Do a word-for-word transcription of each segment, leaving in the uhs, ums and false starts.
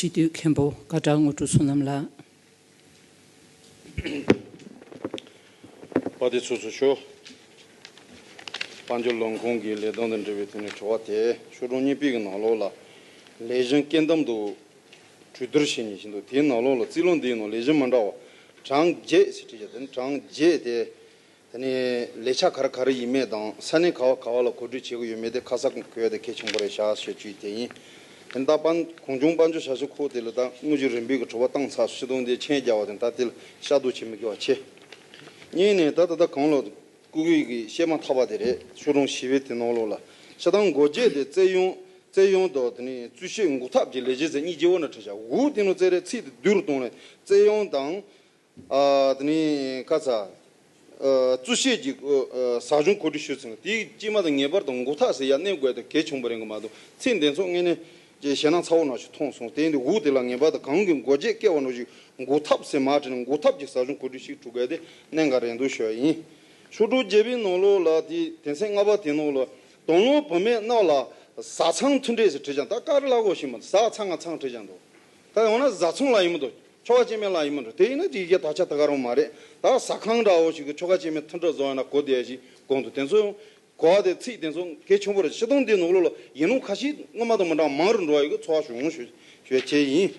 སྤྱི་འཐུས་མཁན་པོ་སྐད་གྲགས་དངོས་གྲུབ་བསོད་ནམས་ལགས། དཔལ་ལྡན་ཚོགས་གཙོ་མཆོག་དཔལ་འབྱོར་ལས་ཁུངས་ཀྱི་ལས་དོན་དང་འབྲེལ་བའི་ཐོག་ནས་དྲི་བ་དེ། ཤོག་གྲངས་གཉིས་པའི་གི་ནང་ལོགས་ལ་ལས་གཞི་སྐྱེལ་འདམ་དུ་གྲོས་བསྡུར་བྱེད་མཁན་ཞིག་འདུག་དེའི་ནང་ལོགས་ལ་རྩིས་ལོ་འདིའི་ནང་ལས་གཞི་མི་འདྲ་བ་གྲངས་བརྒྱད་ཟེར་བྲིས་ཀྱང་དེ་ནི་གྲངས་བརྒྱད་དེ། དེ་ནས་ལས་འཆར་ག་རེ་ག་རེ་ཡིན་མེད་དང་ས་གནས་ག་བ་ག་བ་ལ་གོ་སྒྲིག་བྱེད་དགོས་ཡོད་མེད་དེ་ཁ་གསལ་གོ་ཡ་དེ་གལ་ཆེན་པོ་རེད་ཤག་ཞེས་བརྗོད་དེ་ཡིན། དེ་ནས་ད་དཔལ་གངས་ལྗོངས་དཔལ་འབྱོར་ཞབས་ཞུ་ཁག་དེ་ལ་ད་དངོས་གཞི་རིམ་པས་ཀྱི་དྲི་བ་བཏང་ཚར་སོང་། ཆུ་དོང་དེ་མཆན་རྒྱག་པ་དང་ད་དེ་ལ་ཤ་རྡོག་བྱེད་མི་དགོས་པ་བྱས། གཉིས་ནས་ད་ད་ལྟ་གོང་ལ་སྐུ་སྒེར་གྱི་བཤད་མ་ཐག་པ་དེ་རེད། ཤོག་གྲངས་བཞི་པའི་དེ་ནང་ལོགས་ལ་སྤྱིར་བཏང་འགོ་འབྱེད་དེ་རྩལ་ཡོང་རྩལ་ཡོང་དང་དེ་ནས་རྩོལ་བཤད་འགོག་ཐབས་ཀྱི་ལས་གཞི་ཟེར་གཉིས་ཀྱི་འོག་ན་ཁྲིད་བཞག་འོག་དེ་ནང་རྩལ་རེད་ཚིག་དེ་བསྡུས་རུ་གཏོང་ནས་རྩལ་ཡོང་དང་། ཨ། དེ་ནས་ཁ་ཚ། ཨ། རྩོལ་བཤད་ཀྱི་ཨ་ཟབ་སྦྱོང་གོ་སྒྲིག་ཞུས་ཚུན་དེའི་དཀྱིལ་མ་དང་ངེས་པར་དུ་འགོག་ཐབས་ཟེར་ཡ་གནས་དགོས་དེ་གལ་ཆེན་པོ་རེད་གི་མ་གཏོགས་ཚིག་འདི་ཚོ་དངོས་གནས་ཀྱི་ཞེད་སྣང་ཚ་བོ་ནང་ཞིག་མཐོང་སོང་། དེ་ཡིན་དུས་འོག་དེ་ལ་ངེས་པར་དུ་གང་གི་འགོ་འབྱེད་སྐད་པ་ནང་བཞིན་འགོག་ཐབས་ཟེར་མ་བྲིས་ནས་འགོག་ཐབས་ཀྱི་ཟབ་སྦྱོང་གོ་སྒྲིག་ཞིག་བྱེད་དགོས་དེ་གནད་འགག་རེད་འདུག་ཞུ་བ་ཡིན། ཤོག་གྲངས་བརྒྱད་པའི་ནང་ལོགས་ལ་དེ་དོན་ཚན་ལྔ་པ་དེ་ནང་ལ་དང་བླངས་བུད་མེད་རྣམས་ལ་བཟའ་ཚང་མཐུན་འབྲེལ་ཟེར་བྲིས་ཀྱང་ད་ག་རེ་ལབ་དགོས་ཤེས་མ་འདུག་བཟའ་ཚང་ང་ཚང་བྲིས་ཀྱང་འདུག་ད་ཡང་ན་བཟའ་ཚང་ལ་ཡིན་མི་འདུག་ཆོལ་ཁ་གཅིག་མིན་ལ་ཡིན་མི་འགྲོ། དེ་ཡིན་ན་དེ་ཡི་གེ་དག་ཆ་ད་ག་རང་མ་རེད། ད་ཟ་ཁང་འདྲ་བོ་ཞིག་གི་ཆོལ་ཁ་གཅིག་མིན་མཐུན་སྒྲིལ་བཟོ་ཡ་ན་གོ་བདེ་ཞིག་དགོངས་འདུག་དེ་ཚོ་གོ་བ་དེ་ཚིག་དེ་ཚོ་གལ་ཆེན་པོ་རེད། སྤྱིར་བཏང་འདི་ནང་ལོགས་ལ་ཡིན་ནོ་ཁ་ཤས་སྔོན་མ་དང་མི་འདྲ་མང་རུ་འགྲོ་བ་ཡོད་གི་ཚོར་བ་བྱུང་ཞུ་ཞུ་བྱས་ཡིན།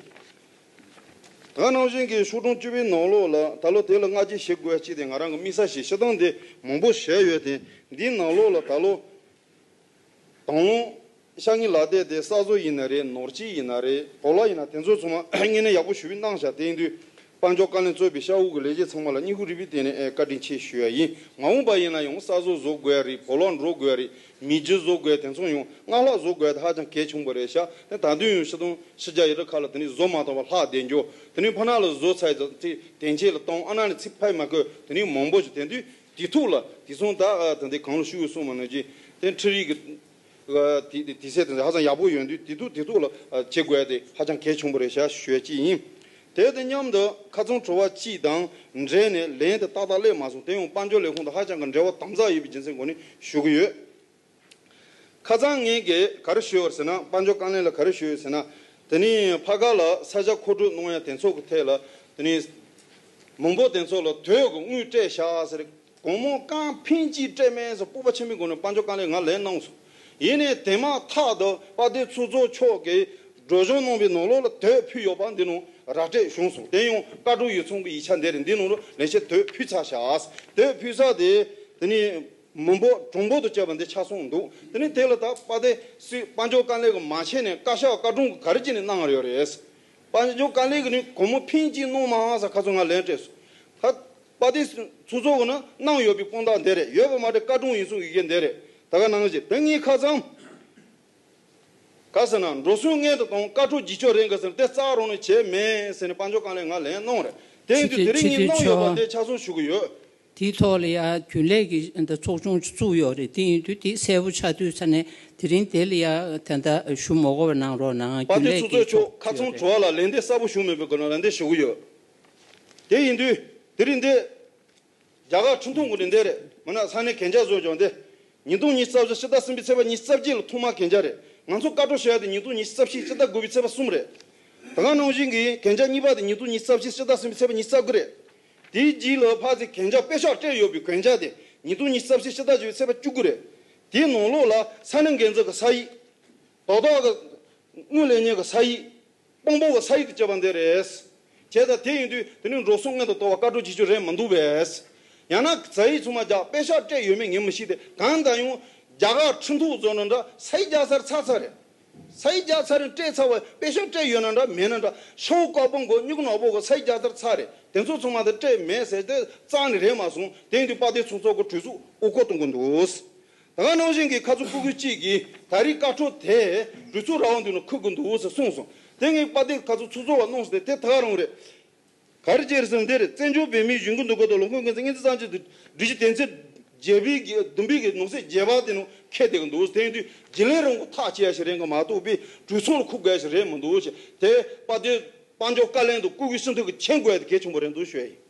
ད་ནང་བཞིན་གྱི་ཤོག་གྲངས་བཅུ་པའི་ནང་ལོགས་ལ་ད་ལོ་དེ་ལ་བསྔགས་བརྗོད་བྱེད་དགོས་ཅིག་དེ་ང་རང་གི་དམིགས་བསལ་ཞིག་སྤྱིར་བཏང་འདི་མང་པོ་བྱས་ཡོད་དེ་འདིའི་ནང་ལོགས་ལ་ད་ལོ། དང་བླངས་ཤ་ཉེ་ལག་དེབ་དེ་གསར་བཟོ་ཡིན་ན་རེད། ནོར་སྐྱིད་ཡིན་ན་རེད། བོ་ལ་ཡིན་ན་དེ་ཚོ་ཚང་མ་དངོས་གནས་ཡག་པོ་ཞེ་པོ་གནང་བཞག་དེ་ཡིན་དུས་དཔལ་འབྱོར་བཀའ་བློན་གཙོས་པའི་ཤ་འུག་གི་ལས་བྱེད་ཚང་མ་ལ་སྙིང་ཁུང་རུས་པའི་སྟེང་ནས་ཨེ་བཀའ་དྲིན་ཆེ་ཞུ་ཡ་ཡིན། མ་འོངས་པ་ཡིན་ན་ཡང་གསར་བཟོ་བཟོ་དགོས་ཡ་རེད། བོ་ལ་འགྲོ་དགོས་ཡ་རེད། མི་རྒྱུ་བཟོ་དགོས་ཡ་དེ་ཚོ་ཡང་སྔར་ལྷག་བཟོ་དགོས་ཡ་དེ་ཧ་ཅང་གལ་ཆེན་པོ་རེད་ཤག་དེ་ད་དུང་ཡང་ཕྱི་དོན་ཕྱི་རྒྱལ་ཡུལ་གྲུ་ཁག་ལ་དེ་ནས་བཟོ་མ་ཐུབ་པ་ལྷག་བསྡད་འགྱོ། དེ་ནས་ཕ་ན་ལ་བཟོ་ཚར་ཡ་དེ་དེ་ཆེད་ལ་གཏོང་ཨ་ན་ནས་ཚིག་ཕ་ཡི་མ་བཀོད་དེ་ནས་མང་པོ་ཞིག་དེ་དུས། དེ་ཐོག་ལ་དེ་སོང་ད་ཨ་ད་འདི་གང་ལ་ཞུ་སོང་མ་ནང་ཅི་དེ་འཕྲུལ་རིག་གི་ཨ་དེ་དེ་དེ་སེ་དེ་ཧ་ཅང་ཡག་པོ་ཡོང་དུས་དེ་ཐོག་དེ་ཐོག་ལ་ཨ་བྱེད་དགོས་ཡ་དེ་ཧ་ཅང་གལ་ཆེན་པོ་རེད་ཤག་ཞུ་ཡ་ཅིག་ཡིན། དེ་དང་མཉམ་དུ་ཁ་ཚང་དྲི་བ་གཅིག་དང་འབྲེལ་ནས་ལན་དེ་ཏག་ཏག་སླེབས་མ་སོང་། དེ་ཡང་དཔལ་འབྱོར་ལས་ཁུངས་དང་ཧ་ཅང་གི་འབྲེལ་བ་དམ་ཟབ་ཡོད་པའི་རྒྱུ་མཚན་སྒོ་ནས་ཞུ་གི་ཡོད། ཁ་སང་ངས་ཀྱིས་ག་རེ་ཞུས་པ་རེད་ཟེར་ན། དཔལ་འབྱོར་བཀའ་བློན་ལ་ག་རེ་ཞུས་ཡོད་ཟེར་ན། དེ་ནས་ཕ་ག་ལ་ས་ཆ་མཁོ་སྤྲོད་གནང་ཡ་དེ་ཚོ་གི་ཐད་ལ་དེ་ནས་མང་པོ་དེ་ཚོ་ལ་དུས་ཀྱི་དངུལ་སྤྲད་བཞག་ཟེར། དགོང་མོ་རྐང་ཕིང་གཅིག་སྤྲད་མེད་ཟེར་སྤོབས་པ་ཆེན་པོའི་སྒོ་ནས་དཔལ་འབྱོར་བཀའ་བློན་ང་ལན་གནང་སོང་། ཡིན་ནའི་དེ་མ་ཐག་ཏུ་དཔལ་ལྡན་ཚོགས་གཙོ་མཆོག་གིས་སྒྲོག་སྦྱང་གནང་བའི་ནང་ལོགས་ལ་དུས་ཕུལ་ཡོད་པ་འདི་ནང་ར་སྤྲོད་བྱུང་སོང་། དེ་ཡང་བཀའ་སྒྲོག་ཡིག་ཚང་གི་ཡིག་ཆ་འདི་རེད། འདི་ནང་ལ་ལན་བཤད་དུས་ཕུལ་ཚར་བཞག་དུས་ཕུལ་ས་དེ་དེ་ནས། མི་འབོར་གྲངས་འབོར་དུ་བཅད་པ་འདི་ཆགས་སོང་འདུག་དེ་ནས་དེ་ལ་ད་དཔལ་ལྡན་སྲིད་དཔལ་འབྱོར་བཀའ་བློན་གྱི་མ་བྱས་ནས་བཀའ་ཤག་བཀའ་དྲུང་གི་ག་རེ་བྱས་ནས་གནང་ཡོད་རེད། དཔལ་འབྱོར་བཀའ་བློན་གྱི་ནི་སྒོར་མོ་ཕིང་གཅིག་གནང་མ་ཧང་ས་ཁ་ཚོ་ང་ལན་སྤྲད་སོང་། ད་དཔལ་ལྡན་ཚོགས་གཙོ་གི་ནི་གནང་ཡོད་པའི་དཔང་རྟགས་འདི་རེད། ཡོད་པ་མ་རེད། བཀའ་དྲུང་ཡིག་ཚང་ཡི་གེ་འདི་རེད། ད་ག་ནང་བཞིན་དེ་ངའི་ཁ་ཚང་ག་ཟེར་ན་འགྲོ་སོང་སྔོན་དུ་གཏོང་བཀའ་འཁྲོལ་བརྒྱུད་སྐྱོར་རེད་འགའ་ཟེར་ན་དེ་རྩ་རང་ནས་བྱས་མེད་ཟེར་ནས་དཔལ་འབྱོར་བཀའ་བློན་ང་ལན་གནང་རེད། དེ་ཡིན་དུས་དེ་རིང་ངས་གནང་ཡོད་པ་འདི་ཆ་ཚང་ཞུ་གི་ཡོད། དེའི་ཐོག་ལ་ཡ་རྒྱུན་ལས་ཀྱི་འདི་ཚོགས་ཆུང་བཙུགས་ཡོད་རེད། དེ་ཡིན་དུས་དེ་གསལ་པོ་ཆགས་དུས་ས་ནས་དེ་རིང་དེ་ལ་ཡ་ད་ལྟ་ཞུ་མ་དགོས་པ་གནང་རོགས་གནང་། དཔལ་རྒྱུན་ལས་ལྡན་ཚོགས་གཙོ་མཆོག་ཁ་ཚང་དྲི་བ་ལ་ལན་འདེབས་གསལ་པོ་ཞུ་མེད་པའི་སྒོ་ནས་ལན་འདེབས་ཞུ་གི་ཡོད། དེ་ཡིན་དུས་དེ་རིང་འདི་རྒྱ་གར་ཁྲིམས་ཐོག་གི་ནི་འདི་རེད། མིན་ན་ས་གནས་གན་རྒྱ་བཟོ་སྦྱོང་འདི། ཉིས་སྟོང་ཉི་ཤུ་རྩ་བཞི་ཕྱི་ཟླ་གསུམ་པའི་ཚེས་པ་ཉི་ཤུ་རྩ་བརྒྱད་ལ་ཐོག་མར་གན་རྒྱ་རེད། ང་ཚོ་བཀའ་འཁྲོལ་ཞུ་ཡ་དེ་ཉིས་སྟོང་ཉི་ཤུ་རྩ་བཞི་ཕྱི་ཟླ་དགུ་པའི་ཚེས་པ་གསུམ་རེད། ད་ག་ནང་བཞིན་གྱི་གན་རྒྱ་གཉིས་པ་དེ་ཉིས་སྟོང་ཉི་ཤུ་རྩ་བཞི་ཕྱི་ཟླ་གསུམ་པའི་ཚེས་པ་ཉི་ཤུ་རྩ་དགུ་རེད། དེའི་རྗེས་ལ་ཕར་ཚུར་གན་རྒྱ་པེ་ཤག་སྤྲད་ཡོད་པའི་གན་རྒྱ་དེ་ཉིས་སྟོང་ཉི་ཤུ་རྩ་བཞི་ཕྱི་ཟླ་བཞི་པའི་ཚེས་པ་བཅུ་དགུ་རེད། དེའི་ནང་ལོགས་ལ་ས་གནས་འགན་འཛིན་གྱི་ས་ཡིག་དོ་བདག་གི་དངུལ་ལེན་མཁན་གྱི་ས་ཡིག་དཔང་པོ་གི་ས་ཡིག་ཏུ་བཅད་པ་འདི་རེད། བྱས་ཙང་དེ་ཡིན་དུས་དེ་ནི་འགྲོ་སོང་སྔོན་དུ་གཏོང་བ་བཀའ་འཁྲོལ་བྱེད་རྒྱུ་རེད་མི་འདུག་པས། ཡང་ན་ས་ཡིག་ཚང་མ་རྒྱག་པེ་ཤག་སྤྲད་ཡོད་མེད་ངས་མི་ཤེས་ཏེ། གང་ལྟར་ཡང་རྒྱ་གར་ཁྲིམས་ཐོག་བཟོ་ན་འདྲ་ས་ཡིག་རྒྱག་ཚར་ཚར་ཚར་རེད། ས་ཡིག་རྒྱག་ཚར་རེད། སྤྲད་ཚར་བ་པེ་ཤག་སྤྲད་ཡོད་ན་འདྲ་མེད་ན་འདྲ་ཤོག་བཀའ་དཔང་གོ་སྨྱུ་གུ་ནག་པོ་གོ་ས་ཡིག་རྒྱག་ཚར་ཚར་རེད། དེ་ཚོ་ཚང་མ་དེ་སྤྲད་མེད་ཟེར་ཏེ་རྩ་ནས་རེད་མ་སོང་། དེ་ཡིན་དུས་དཔལ་ལྡན་ཚོགས་གཙོ་གི་གྲོས་ཚོགས་འོག་སྐོར་གཏོང་གི་འདུག་ད་ག་ནང་བཞིན་གྱི་ཁ་ཚུར་སྐུ་སྒེར་གཅིག་གིས་ད་རེས་བཀའ་འཁྲོལ་དེ་གྲོས་ཚོགས་རང་དབང་དུ་ནས་འཁུར་དགོས་འདུག་ཟེར་གསུངས་སོང་། དེ་ངས་དཔལ་ལྡན་ཁ་ཚུར་ཚོགས་གཙོ་བ་གནང་སོང་སྟེ་དེ་ད་ག་རང་རེད། ག་རེ་བྱས་རེད་ཟེར་ན་འདི་རེད། བཙན་བྱོལ་བོད་མིའི་གཞུང་གི་འདུ་ཁང་དང་ལས་ཁུངས་འགན་འཛིན་སྙན་ཚིག་གཙང་སྦྱོང་དུ་སྒྲིག་གཞི་དོན་ཚན་བརྒྱད་པའི་གི་བདུན་པའི་གི་ནང་གསེས་བརྒྱད་པ་དེ་ནང་འཁོད་བསྡད་ཀྱི་འདུག་དེ་ཡིན་དུས་རྒྱུན་ལས་རང་གི་ཐག་བཅད་ཡ་ཞིག་རེད་གི་མ་གཏོགས་པའི་གྲོས་ཚོགས་ལ་འཁུར་དགོས་ཡ་ཞིག་རེད་མི་འདུག་ཅེས་དེ་དཔལ་ལྡན་དཔལ་འབྱོར་བཀའ་བློན་དང་སྐུ་སྒེར་སྤྱི་འཐུས་ཀྱིས་མཁྱེན་དགོས་ཡ་དེ་གལ་ཆེན་པོ་རེད་འདུག་ཞུ་ཡ་ཡིན།